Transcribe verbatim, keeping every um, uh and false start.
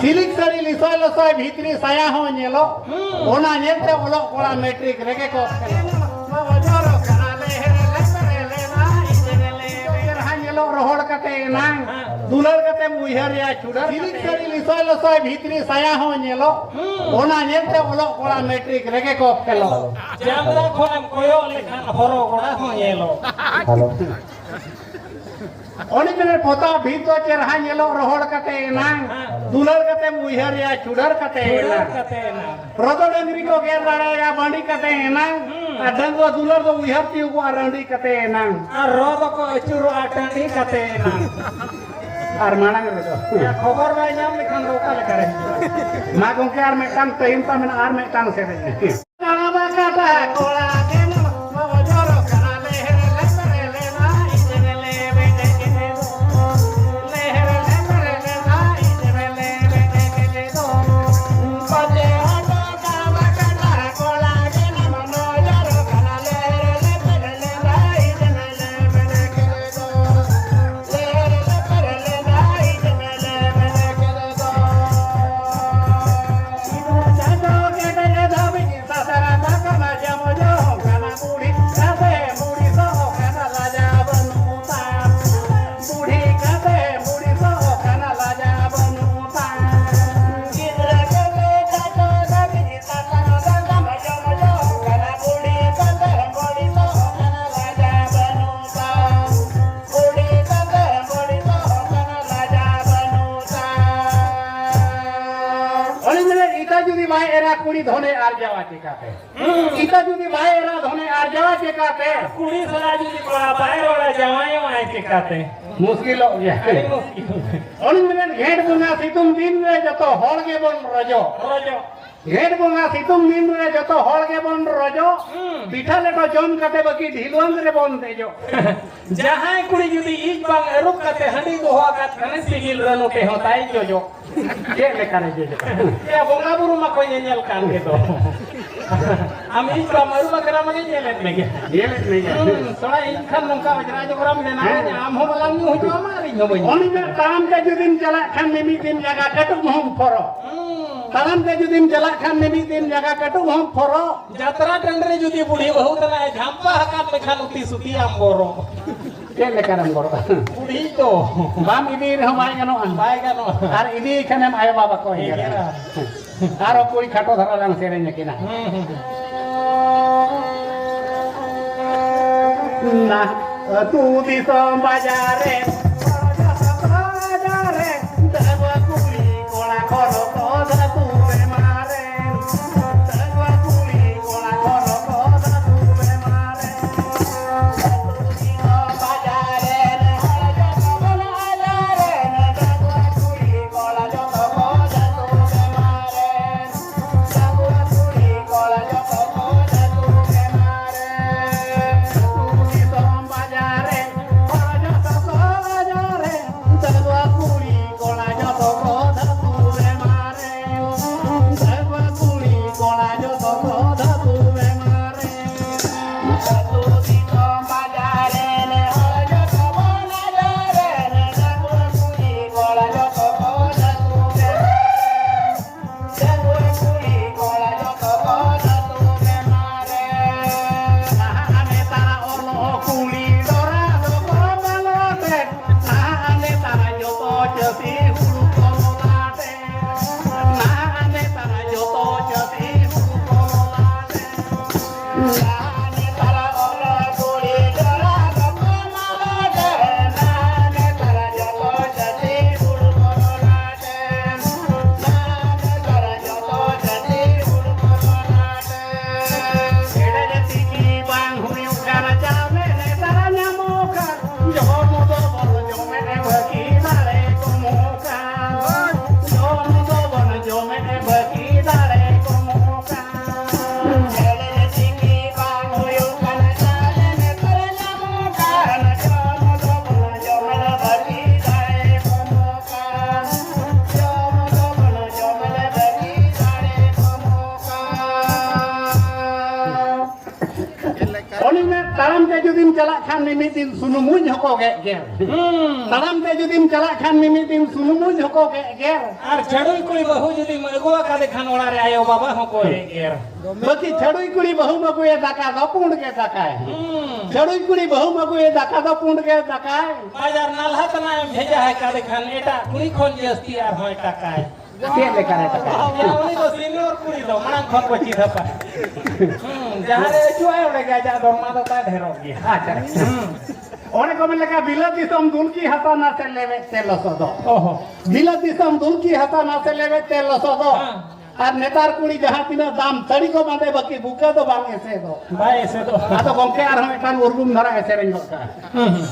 Silk ᱥᱟᱹᱲᱤ ᱞᱤᱥᱚᱭ ᱞᱚᱥᱚᱭ ᱵᱷᱤᱛᱨᱤ ᱥᱟᱭᱟ ᱦᱚᱸ ᱧᱮᱞᱚᱜ᱾ ᱦᱩᱸ᱾ ᱚᱱᱟ ᱧᱮᱞᱛᱮ ᱚᱞᱚᱜ ᱠᱚᱲᱟ ᱢᱮᱴᱨᱤᱠ ᱨᱮᱜᱮ ᱠᱚ ᱯᱷᱮᱞᱚᱜ᱾ ᱡᱚᱨᱚᱜ ᱠᱟᱱᱟ ᱞᱮᱦᱮᱨ ᱞᱮᱯᱮᱨ ᱞᱮᱱᱟ, ᱪᱮᱨᱦᱟ ᱧᱮᱞᱚᱜ ᱨᱚᱦᱚᱲ ᱠᱟᱛᱮ ᱮᱱᱟᱝ᱾ ᱦᱮᱸ᱾ ᱫᱩᱞᱟᱹᱲ ᱠᱟᱛᱮᱢ ᱩᱭᱦᱟᱹᱨᱮᱭᱟ ᱪᱷᱩᱰᱟᱹᱨ᱾ ᱥᱤᱞᱤᱠ ᱥᱟᱹᱲᱤ ᱞᱤᱥᱚᱭ ᱞᱚᱥᱚᱭ ᱵᱷᱤᱛᱨᱤ ᱥᱟᱭᱟ ᱦᱚᱸ ᱧᱮᱞᱚᱜ᱾ ᱦᱩᱸ᱾ ᱚᱱᱟ ᱧᱮᱞᱛᱮ ᱚᱞᱚᱜ ᱠᱚᱲᱟ ᱢᱮᱴᱨᱤᱠ ᱨᱮᱜᱮ ᱠᱚ ᱯᱷᱮᱞᱚᱜ᱾ ᱪᱟᱸᱫᱟ ᱠᱷᱚᱱᱮᱢ ᱠᱚᱭᱚᱜ ᱞᱮᱠᱷᱟᱱ ᱦᱚᱨᱚ ᱜᱚᱲᱟ ᱦᱚᱸ ᱧᱮᱞᱚᱜ᱾ ᱦᱮᱞᱳ᱾ ᱩᱱᱤ ᱢᱮᱱᱮᱫ ᱯᱚᱛᱟᱣ ᱵᱷᱤᱛ ᱫᱚ ᱪᱮᱨᱦᱟ ᱧᱮᱞᱚᱜ ᱨᱚᱦᱚᱲ ᱠᱟᱛᱮ ᱮᱱᱟᱝ, ᱦᱮᱸ᱾ ᱫᱩᱞᱟᱹᱲ ᱠᱟᱛᱮᱢ ᱩᱭᱦᱟᱹᱨᱮᱭᱟ ᱪᱷᱩᱰᱟᱹᱨ ᱠᱟᱛᱮ ᱪᱷᱩᱰᱟᱹᱨ ᱮᱱᱟᱝ᱾ ᱠᱟᱛᱮ ᱮᱱᱟᱝ᱾ ᱨᱚᱫᱚ ᱰᱟᱹᱝᱨᱤ ᱠᱚ ᱜᱮᱨ ᱫᱟᱲᱮᱭᱟᱭᱟ ᱵᱟᱺᱰᱤ ᱠᱟᱛᱮ ᱮᱱᱟᱝ, ᱦᱩᱸ᱾ ᱟᱨ ᱰᱟᱺᱜᱩᱣᱟᱹ ᱫᱩᱞᱟᱹᱲ ᱫᱚ ᱩᱭᱦᱟᱹᱨ ᱛᱤᱭᱳᱜᱚᱜᱼᱟ ᱨᱟᱺᱰᱤ ᱠᱟᱛᱮ ᱮᱱᱟᱝ᱾ ᱟᱨ ᱨᱚ ᱫᱚᱠᱚ ᱟᱹᱪᱩᱨᱚᱜᱼᱟ ᱴᱟᱺᱰᱤ ᱠᱟᱛᱮ ᱮᱱᱟᱝ᱾ ᱟᱨ ᱢᱟᱲᱟᱝ ᱨᱮᱫᱚ᱾ ᱭᱟ, ᱠᱷᱚᱵᱚᱨ ᱵᱟᱭ ᱧᱟᱢ ᱞᱮᱠᱷᱟᱱ ᱫᱚ ᱚᱠᱟ ᱞᱮᱠᱟᱨᱮ ᱦᱤᱡᱩᱜᱼᱟ? ᱢᱟ ᱜᱚᱢᱠᱮ, ᱟᱨ ᱢᱤᱫᱴᱟᱝ ᱴᱟᱭᱤᱢ ᱛᱟᱢ ᱢᱮᱱᱟᱜᱼᱟ, ᱟᱨ ᱢᱤᱫᱴᱟᱝ ᱥᱮᱨᱮᱧ᱾ ᱩᱱᱤ ᱢᱮᱱᱮᱫ, ᱮᱴᱟ ᱡᱩᱫᱤ ᱵᱟᱭ ᱮᱨᱟ, ᱠᱩᱲᱤ ᱫᱷᱚᱱᱮ ᱟᱨᱡᱟᱣᱟ ᱪᱤᱠᱟᱹᱛᱮ? ᱦᱩᱸ᱾ ᱮᱴᱟ ᱡᱩᱫᱤ ᱵᱟᱭ ᱮᱨᱟ, ᱫᱷᱚᱱᱮ ᱟᱨᱡᱟᱣᱟ ᱪᱤᱠᱟᱹᱛᱮ? ᱠᱩᱲᱤ ᱥᱟᱞᱟᱜ ᱡᱩᱫᱤ ᱠᱚᱲᱟ ᱵᱟᱭ ᱨᱚᱲᱟ, ᱡᱟᱶᱟᱭᱚᱜᱼᱟᱭ ᱪᱤᱠᱟᱹᱛᱮ? ᱢᱩᱥᱠᱤᱞᱚᱜ ᱜᱮᱭᱟ᱾ ᱟᱹᱰᱤ ᱢᱩᱥᱠᱤᱞ᱾ ᱩᱱᱤ ᱢᱮᱱᱮᱫ, ᱜᱷᱮᱸᱴ ᱵᱚᱸᱜᱟ ᱥᱤᱛᱩᱝ ᱫᱤᱱ ᱨᱮ ᱡᱚᱛᱚ ᱦᱚᱲ ᱜᱮᱵᱚᱱ ᱨᱚᱡᱚᱜ᱾ ᱨᱚᱡᱚᱜ᱾ ᱜᱷᱮᱸᱴ ᱵᱚᱸᱜᱟ ᱥᱤᱛᱩᱝ ᱫᱤᱱ ᱨᱮ ᱡᱚᱛᱚ ᱦᱚᱲ ᱜᱮᱵᱚᱱ ᱨᱚᱡᱚᱜ᱾ ᱦᱩᱸ᱾ ᱯᱤᱴᱷᱟᱹ ᱞᱮᱴᱚ ᱡᱚᱢ ᱠᱟᱛᱮ ᱵᱟᱹᱠᱤ ᱰᱷᱤᱞᱣᱟᱹᱝ ᱨᱮᱵᱚᱱ ᱫᱮᱡᱚᱜ᱾ ᱡᱟᱦᱟᱸᱭ ᱠᱩᱲᱤ ᱡᱩᱫᱤ ᱤᱡ ᱵᱟᱝ ᱟᱹᱨᱩᱵ ᱠᱟᱛᱮ ᱦᱟᱺᱰᱤ ᱫᱚᱦᱚ ᱟᱠᱟᱫ ᱠᱷᱟᱱᱮ, ᱥᱤᱜᱤᱞ ᱨᱟᱹᱱᱩ ᱴᱷᱮᱡ ᱦᱚᱸ ᱛᱟᱭ ᱡᱚᱡᱚᱜ᱾ ᱪᱮᱫ ᱞᱮᱠᱟᱨᱮ ᱡᱚᱡᱚᱜ? ᱭᱟ, ᱵᱚᱸᱜᱟ ᱵᱩᱨᱩ ᱢᱟᱠᱚ ᱧᱮᱧᱮᱞ ᱠᱟᱱ ᱜᱮᱫᱚ᱾ ᱟᱢ ᱤᱧ ᱵᱟᱢ ᱟᱹᱨᱩᱵ ᱟᱠᱟᱱᱟ ᱢᱟᱱᱮ ᱧᱮᱞᱮᱫ ᱢᱮᱜᱮ᱾ ᱧᱮᱞᱮᱫ ᱢᱮᱜᱮ᱾ ᱦᱩᱸ, ᱛᱷᱚᱲᱟ ᱤᱧ ᱠᱷᱟᱱ ᱱᱚᱝᱠᱟ ᱚᱡᱽᱨᱟ ᱡᱚᱵᱽᱨᱟᱢ ᱵᱮᱱᱟᱣ ᱦᱮᱸ᱾ ᱤᱧᱟ, ᱟᱢ ᱦᱚᱸ ᱵᱟᱞᱟᱝ ᱧᱩ ᱦᱚᱪᱚᱣᱟᱢᱟ ᱟᱨ ᱤᱧ ᱦᱚᱸ ᱵᱟᱹᱧ ᱧᱩ᱾ ᱩᱱᱤ ᱢᱟ ᱛᱟᱲᱟᱢ ᱛᱮ ᱡᱩᱫᱤᱢ ᱪᱟᱞᱟᱜ ᱠᱷᱟᱱ ᱢᱤᱢᱤᱫ ᱫᱤᱱ ᱡᱟᱸᱜᱟ ᱠᱟᱹᱴᱩᱵ ᱦᱚᱸᱢ ᱯᱷᱚᱨᱚᱜ᱾ ᱦᱩᱸ᱾ ᱛᱟᱲᱟᱢ ᱛᱮ ᱡᱩᱫᱤᱢ ᱪᱟᱞᱟᱜ ᱠᱷᱟᱱ ᱢᱤᱢᱤᱫ ᱫᱤᱱ ᱡᱟᱸᱜᱟ ᱠᱟᱹᱴᱩᱵ ᱦᱚᱸᱢ ᱯᱷᱚᱨᱚᱜ᱾ ᱡᱟᱛᱨᱟ ᱴᱟᱺᱰᱤ ᱨᱮ ᱡᱩᱫᱤ ᱵᱩᱲᱦᱤ ᱵᱟᱹᱦᱩ ᱛᱟᱞᱟᱭ ᱡᱷᱟᱢᱯᱟ ᱟᱠᱟᱫ ᱢᱮᱠᱷᱟᱱ ᱩᱛᱤ ᱥᱩᱛᱤ ᱟᱢ ᱵᱚᱨᱚ᱾ ᱪᱮᱫ ᱞᱮᱠᱟᱨᱮᱢ ᱵᱚᱨᱚᱜᱼᱟ? ᱵᱩᱲᱦᱤ ᱫᱚ᱾ ᱵᱟᱢ ᱤᱫᱤ ᱨᱮᱦᱚᱸ ᱵᱟᱭ ᱜᱟᱱᱚᱜᱼᱟ᱾ ᱵᱟᱭ ᱜᱟᱱᱚᱜᱼᱟ᱾ ᱟᱨ ᱤᱫᱤᱭ ᱠᱷᱟᱱᱮᱢ ᱟᱭᱳ ᱵᱟᱵᱟ ᱠᱚ ᱮᱜᱮᱨᱟ᱾ ᱮᱜᱮᱨᱟ᱾ ᱟᱨᱚ ᱠᱩᱲᱤ ᱠᱷᱟᱴᱚ ᱫᱷᱟᱨᱟ ᱞᱟᱝ ᱥᱮᱨᱮᱧ ᱟᱹᱠᱤᱱᱟ᱾ ᱦᱩᱸ, ᱦᱩᱸ, ᱦᱩᱸ᱾ ᱱᱟ ᱟᱹᱛᱩ ᱫᱤᱥᱚᱢ ᱵᱟᱡᱟᱨ ᱨᱮ, ᱵᱟᱡᱟᱨ ᱨᱮ, ᱫᱟᱹᱣᱟ ᱠᱩᱲᱤ ᱠᱚᱲᱟ ᱠᱚ ᱞᱚᱠᱚ ᱫᱟᱹᱛᱩ ᱵᱮᱢᱟᱨ ᱨᱮ, ᱫᱟᱹᱣᱟ ᱠᱩᱲᱤ ᱠᱚᱲᱟ ᱠᱚ ᱞᱚᱠᱚ ᱫᱟᱹᱛᱩ ᱵᱮᱢᱟᱨ ᱨᱮ᱾ ᱛᱟᱲᱟᱢ ᱛᱮ ᱡᱩᱫᱤᱢ ᱪᱟᱞᱟᱜ ᱠᱷᱟᱱ ᱢᱤᱢᱤᱫ ᱫᱤᱱ ᱥᱩᱱᱩᱢᱩᱧ ᱦᱚᱸᱠᱚ ᱜᱮᱫ ᱜᱮᱨ᱾ ᱦᱩᱸ᱾ ᱛᱟᱲᱟᱢ ᱛᱮ ᱡᱩᱫᱤᱢ ᱪᱟᱞᱟᱜ ᱠᱷᱟᱱ ᱢᱤᱢᱤᱫ ᱫᱤᱱ ᱥᱩᱱᱩᱢᱩᱧ ᱦᱚᱸᱠᱚ ᱜᱮᱫ ᱜᱮᱨ᱾ ᱟᱨ ᱪᱷᱟᱹᱰᱩᱭ ᱠᱩᱲᱤ ᱵᱟᱹᱦᱩ ᱡᱩᱫᱤᱢ ᱟᱹᱜᱩ ᱟᱠᱟᱫᱮ ᱠᱷᱟᱱ ᱚᱲᱟᱜ ᱨᱮ ᱟᱭᱳ ᱵᱟᱵᱟ ᱦᱚᱸᱠᱚ ᱮᱜᱮᱨ᱾ ᱵᱟᱹᱠᱤ ᱪᱷᱟᱹᱰᱩᱭ ᱠᱩᱲᱤ ᱵᱟᱹᱦᱩᱢ ᱟᱹᱜᱩᱭᱮ ᱫᱟᱠᱟ ᱫᱚ ᱯᱩᱸᱰ ᱜᱮ ᱫᱟᱠᱟᱭ᱾ ᱦᱩᱸ᱾ ᱪᱷᱟᱹᱰᱩᱭ ᱠᱩᱲᱤ ᱵᱟᱹᱦᱩᱢ ᱟᱹᱜᱩᱭᱮ ᱫᱟᱠᱟ ᱫᱚ ᱯᱩᱸᱰ ᱜᱮ ᱫᱟᱠᱟᱭ᱾ ᱵᱟᱡᱟᱨ ᱱᱟᱞᱦᱟ ᱛᱟᱱᱟ ᱮᱢ ᱵᱷᱮᱡᱟ ᱟᱠᱟᱫᱮ ᱠᱷᱟᱱ ᱮᱴᱟᱜ ᱠᱩᱲᱤ ᱠᱷᱚᱱ ᱡᱟᱹᱥᱛᱤ ᱟᱨᱦᱚᱸᱭ ᱴᱟᱠᱟᱭ᱾ ᱪᱮᱫ ᱞᱮᱠᱟᱨᱮ ᱴᱟᱠᱟᱭ? ᱭᱟ, ᱩᱱᱤ ᱫᱚ senior ᱠᱩᱲᱤ ᱫᱚ ᱢᱟᱲᱟᱝ ᱠᱷᱚᱱ ᱠᱚ ᱪᱮᱫ ᱟᱯᱟᱭ᱾ ᱦᱩᱸ, ᱡᱟᱦᱟᱸ ᱨᱮ ᱦᱤᱡᱩᱜᱼᱟᱭ ᱚᱸᱰᱮ ᱜᱮ ᱟᱡᱟᱜ ᱫᱚᱨᱢᱟ ᱫᱚ ᱛᱟᱭ ᱰᱷᱮᱨᱚᱜ ᱜᱮᱭᱟ᱾ ᱟᱪᱪᱷᱟ᱾ ᱦᱩᱸ᱾ ᱚᱱᱮ ᱠᱚ ᱢᱮᱱ ᱞᱮᱠᱟ, ᱵᱤᱞᱟᱹᱛ ᱫᱤᱥᱚᱢ ᱫᱩᱞᱠᱤ ᱦᱟᱥᱟ ᱱᱟᱥᱮ ᱞᱮᱵᱮᱫ ᱛᱮ ᱞᱚᱥᱚᱫᱚᱜ᱾ ᱚᱦᱚ᱾ ᱵᱤᱞᱟᱹᱛ ᱫᱤᱥᱚᱢ ᱫᱩᱞᱠᱤ ᱦᱟᱥᱟ ᱱᱟᱥᱮ ᱞᱮᱵᱮᱫ ᱛᱮ ᱞᱚᱥᱚᱫᱚᱜ᱾ ᱦᱮᱸ᱾ ᱟᱨ ᱱᱮᱛᱟᱨ ᱠᱩᱲᱤ ᱡᱟᱦᱟᱸ ᱛᱤᱱᱟᱹᱜ ᱫᱟᱢ ᱥᱟᱹᱲᱤ ᱠᱚ ᱵᱟᱸᱫᱮ, ᱵᱟᱹᱠᱤ ᱵᱩᱠᱟᱹ ᱫᱚ ᱵᱟᱝ ᱮᱥᱮᱫᱚᱜ᱾ ᱵᱟᱭ ᱮᱥᱮᱫᱚᱜ᱾ ᱟᱫᱚ ᱜᱚᱢᱠᱮ ᱟᱨᱦᱚᱸ ᱢᱤᱫᱴᱟᱝ ᱩᱨᱜᱩᱢ ᱫᱷᱟᱨᱟ ᱮ ᱥᱮᱨᱮᱧ ᱜᱚᱫ ᱠᱟᱜᱼᱟ᱾ ᱦᱩᱸ, ᱦᱩᱸ᱾